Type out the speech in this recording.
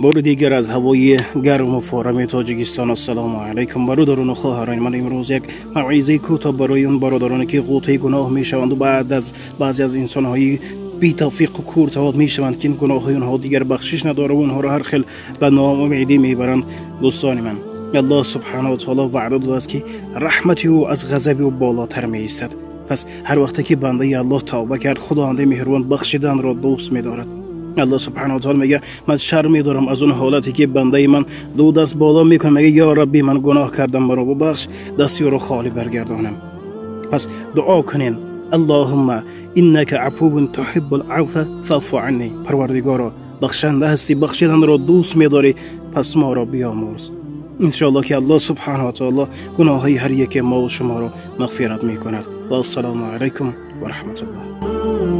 Бори дигар аз ҳавои гарму форами Тоҷикистон ассалому алайкум, бародарону хоҳарони ман. Имрӯз як мавъизаи кӯтоҳ барои он бародароне ки ғӯтаи гуноҳ мешаванду баъд аз баъзе аз инсонҳои бетавфиқу кӯртавод мешаванд, ки ин гуноҳҳои онҳо дигар бахшиш надорад ва онҳоро ҳар хел ба ноумедӣ мебаранд. Дӯстони ман, Аллоҳ субҳанаҳу ва таоло ваъда додааст, ки раҳмати ӯ аз ғазаби ӯ болотар меистад. Пас ҳар вақте ки бандаи Аллоҳ тавба кард, Худованди меҳрубон бахшиданро дӯст медорад. Аллоҳ субҳанаҳу ва таоло мегӯяд: ман шарм медорам аз он ҳолате ки бандаи ман ду даст боло мекунад, мегӯяд: ё Рабби, ман гуноҳ кардам, маро бубахш, дасти ӯро холӣ баргардонам. Пас дуо кунен: Аллоҳумма иннака афувун туҳиббул афва фаъфу анни. Парвардигоро, бахшанда ҳастӣ, бахшиданро дӯст медорӣ, пас моро биёмурз. Иншоаллоҳ ки Аллоҳ субҳанаҳу ва таоло гуноҳҳои ҳар яке мову шуморо мағфират мекунад. Вассалому алайкум ва раҳматуллоҳ.